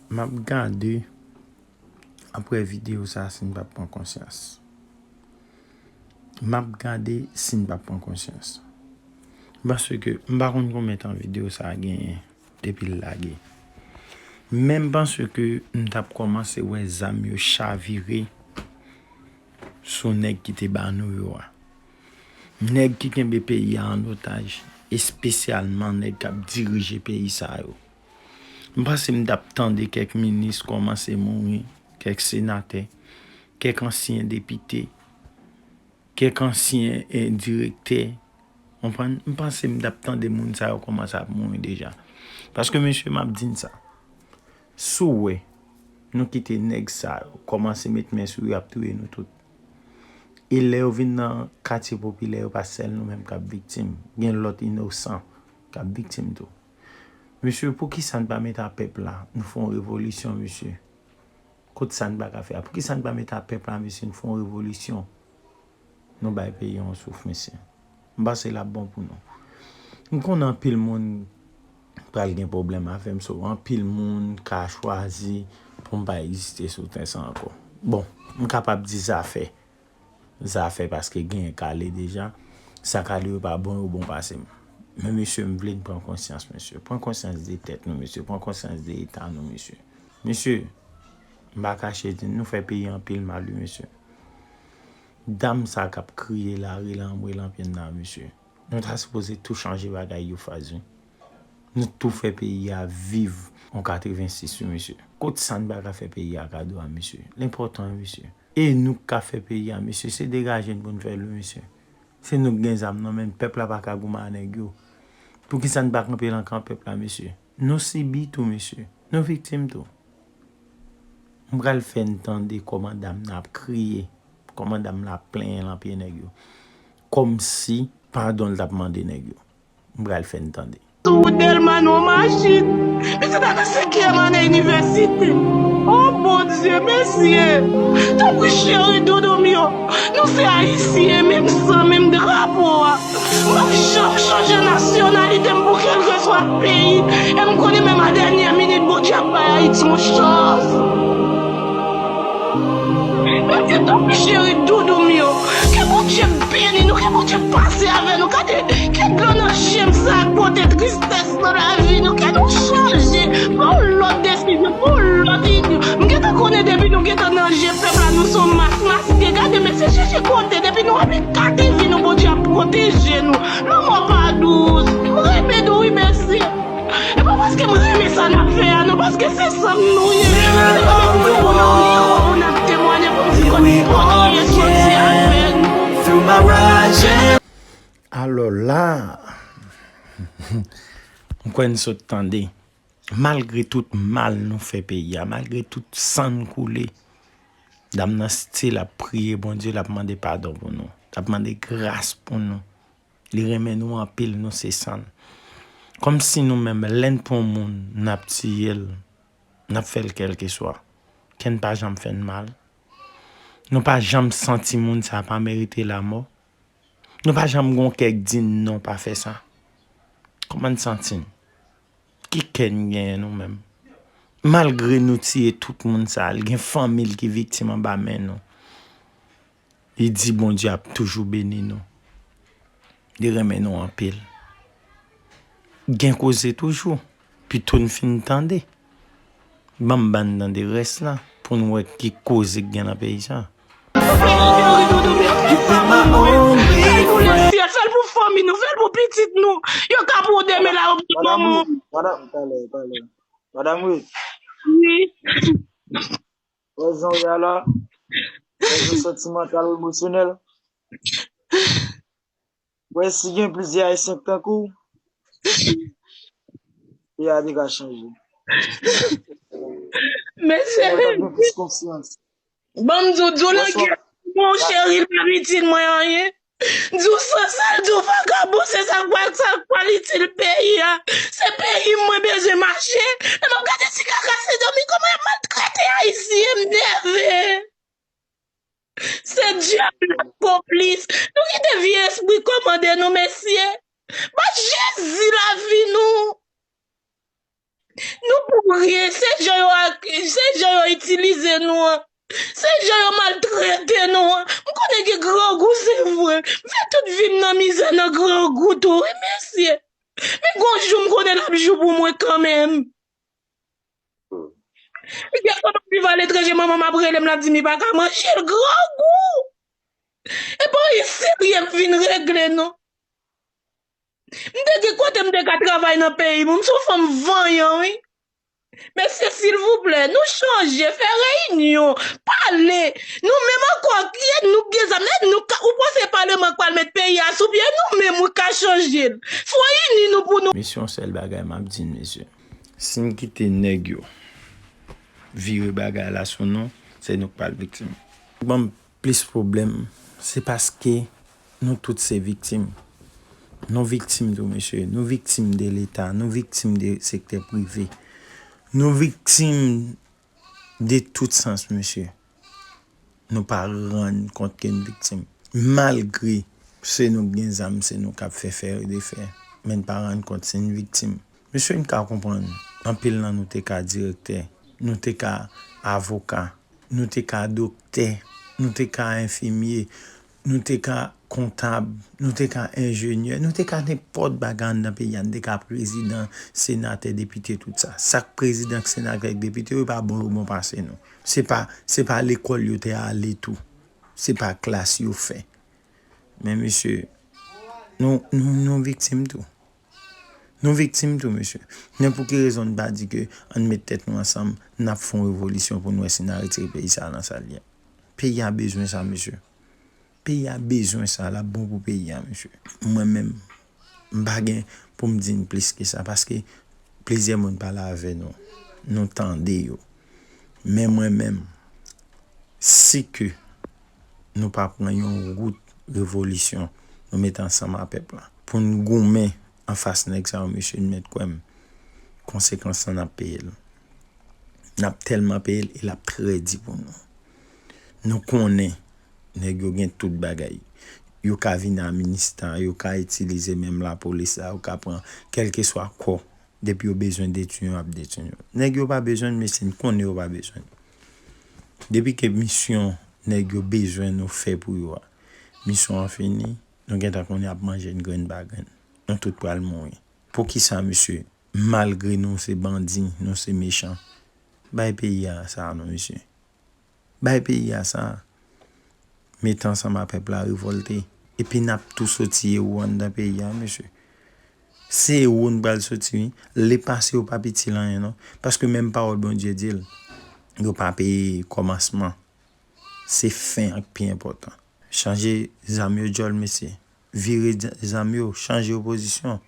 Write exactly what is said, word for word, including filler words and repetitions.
M ap gade apre videyo sa si n p ap pran konsyans. M ap gade si n p ap pran konsyans. Paske m pa konn konbyen tan videyo sa a genyen depi l lage. Men m panse ke m t ap kòmanse wè zam yo chavire sou nèg ki te ba nou yo a. Nèg ki kenbe peyi a an otaj, espesyalman nèg k ap dirije peyi sa yo. M panse m t ap tande kèk minis kòmanse mouri, kèk senatè, kèk ansyen depite, kèk ansyen, eh, direktè. Konprann? M panse m t ap tande moun sa yo kòmanse ap mouri deja. Paske, mesye, m ap di n sa. Si w wè, nou kite nèg sa yo kòmanse met men sou yo, y ap touye nou tout. E lè yo vin nan katye popilè yo, pa sèl nou menm k ap viktim. Gen lòt inosan k ap viktim tou. Mesye, poukisa n pa met a pèp la? Nou fè yon revolisyon, mesye. Kot sa n pa ka fè a? Poukisa n pa met a pèp la, mesye, n fè yon revolisyon? Nou bay peyi a yon souf, mesye. M panse l ap bon pou nou. M konnen anpil moun pral gen pwoblèm avè m, so anpil moun ka chwazi pou m pa egziste sou tè sa ankò. Bon, m kapab di zafè. Zafè paske genyen k ale deja. Sa k ale yo pa bon, yo bon pase m. Men mesye, m vle n pran konsyans, mesye. Pran konsyans de tèt nou, mesye. Pran konsyans de eta nou, mesye. Mesye, m pa kache di n, nou fè peyi a anpil mal, wi, mesye. Dam sa k ap kriye la, rele anmwe lanpyenn la, mesye. Nou ta sipoze tou chanje bagay yo faz, wi. Nou tou fè peyi a viv an katrevensis, wi, mesye. Kot sa n pa ka fè peyi a kado a, mesye? L enpòtan, wi, mesye. E nou k ka fè peyi a, mesye. Se degaje n pou n fè l, wi, mesye. Se nou k gen zam nan men n. Pèp la pa ka goumen a nèg yo. Poukisa n pa kanpe nan kan pèp la, mesye? Nou sibi tou, mesye. Nou viktim tou. M pral fè n tande kòman dam nan ap kriye, kòman dam nan ap plenyen lan pye nèg yo. Kòmsi padon l t ap mande nèg yo. M pral fè n tande. Sou wout Dèlma, nou machin. Pitit la nan senkyèm ane inivèsite. O Bondye, mesye! Tanpri, cheri, doudou m yo. Nou se Ayisyen, menm san, menm drapo a. M p ap janm chanje nasyonalite m pou kèlkeswa peyi. E m konnen menm a dènyè minit, Bondye ap bay Ayiti yon chans. Mesye, tanpri, cheri, doudou m yo. Ke Bondye beni nou, ke Bondye pase avè nou. Gade, ke dlo nan je m sa ak pote tristès nan lavi nou. Ke nou chanje, pran yon lòt desizyon, pran yon lòt inyon. M gentan konnen depi nou gentan nan je pèp la, nou se yon mas maske. Gade, mesye, chèche kote, depi nou antre kativi nou, Bondye ap pwoteje nou. Lanmò pa dous. M renmen nou, wi, mesye. E pa paske m renmen sa n ap fè a, non, paske se sanm nou ye. Se pa pou nou, pou nou, pou n ap temwaye, pou n di kote, kote nou ye soti avè nou. Alò la, m kwè n sot tande. Malgre tout mal nou fè peyi a, malgre tout san n koule, dam nan still ap priye Bondye, l ap mande padon pou nou, l ap mande gras pou nou. Li renmen nou anpil, nou se san l. Kòmsi nou menm, lè n pran yon moun, n ap tiye l, n ap fè l kèlkeswa. Kè n pa janm fè n mal. Nou pa janm santi moun sa pa merite lamò. Nou pa janm gon kè k di n non, pa fè sa. Kòman n santi n? Ki kè n genyen nou menm? Malgre nou tiye tout moun sa, l gen fanmi l ki viktim anba men nou. Li di Bondye ap toujou beni nou. Li renmen nou anpil. Gen koze toujou. Pito n fin tande. Ban m, ban n tande rès la pou n wè ki koze k gen nan peyi sa. Fè l pou fanmi nou, fè l pou pitit nou. Yo ka pou demen la, yo pa manman. Madanm, madanm, talè, talè. Madanm Ruth. Wi. Wè jan w ye a la. Wè jan santimantal, emosyonèl. Wè si gen plizyè Ayisyen k tankou w, peyi a te ka chanje. Mesye, mwen t ap gen plis konfyans. Ban m di w, di w langyèt, mon cheri, l pa itil mwen anyen. Di w sansal, di w vakabon, se sa k pral, sa k pral itil peyi a. Se peyi m mwen bezwen mache. Lè m ap gade ti kaka Sendomeng, kòman y ap maltrete Ayisyen, m nève. Se dyab la k konplis. Nou kite vye espri kòmande nou, mesye. Bat Jezi lavi nou. Nou pou rye, se jan yo ak, se jan yo itilize nou an. Se jan yo maltrete nou an. M konnen gen grangou, se vre. M fè tout vi m nan mizè, nan grangou tou, wi, mesye. Men gon jou m konnen l ap jou pou mwen kanmenm. Gen kote m viv aletranje, manman m ap rele m, l ap di m li pa ka manje l, grangou. E pa yon serye m vin regle, non. M te gen kote m te ka travay nan peyi m. M se yon fanm vanyan, wi. Mesye, silvouplè, nou chanje, fè reyinyon, pale. Nou menm ankò, kiye nou gen zam, nou ka, ou panse paleman k pral met peyi a sou pye, nou menm wi ka chanje l. Fò ini nou pou nou. Mesye, yon sèl bagay m ap di n, mesye. Si n kite nèg yo vire bagay la sou nou, se nou k pral viktim. Ban m plis pwoblèm, se paske nou tout se viktim. Nou viktim tou, mesye. Nou viktim de Leta, nou viktim de sektè prive. Nou viktim de tout sans, mesye. Nou pa rann kont ke n viktim. Malgre se nou k gen zam, se nou k ap fè fè e defè, men n pa rann kont se n viktim. Mesye, n ka konprann, anpil nan nou te ka direktè, nou te ka avoka, nou te ka doktè, nou te ka enfimye, nou te ka kontab, nou te ka enjenyè, nou te ka nenpòt bagay anndan peyi a, n te ka prezidan, senatè, depite, tout sa. Sa k prezidan, k senatè, k depite yo pa bon, yo bon pase nou. Se pa, se pa lekòl yo te ale tou. Se pa klas yo fè. Men mesye, nou, nou, nou viktim tou. Nou viktim tou, mesye. Men pou ki rezon n pa di ke ann met tèt nou ansanm, n ap fè yon revolisyon pou n wè si n a retire peyi sa a nan sa l ye a? Peyi a bezwen sa, mesye. Peyi a bezwen sa, l ap bon pou peyi a, mesye. Mwen menm, m pa gen pou m di n plis ke sa, paske plizyè moun pale avè nou, nou tande yo. Men mwen menm, si ke nou pa pran yon wout revolisyon, nou mete ansanm a pèp la, pou n goumen anfas nèg sa yo, mesye, n mèt kwè m, konsekans lan n ap peye l. N ap tèlman peye l e l ap trè di pou nou. Nou konnen nèg yo gen tout bagay. Yo ka vin a minista, yo ka itilize menm lapolis la, yo ka pran kèlkeswa kò. Depi yo bezwen detwi n, yo ap detwi n. Nèg yo pa bezwen n, mesye, n konnen yo pa bezwen n. Depi ke misyon nèg yo bezwen nou fè pou yo a, misyon an fini, nou gentan konnen y ap manje n grenn pa grenn. Nou tout pral mouri. Poukisa, mesye, malgre nou se bandi, nou se mechan, bay peyi a sa non, mesye. Bay peyi a sa. Mete ansanm a pèp la revòlte. Epi n ap tou soti ewo anndan peyi a, mesye. Se ewo n pral soti, wi. Lepase yo pa itil anyen, non. Paske menm pawòl Bondye di l, yo pa peye kòmansman. Se fen an k pi enpòtan. Chanje zam yo djòl, mesye. Vire z-, zam yo, chanje yo pozisyon.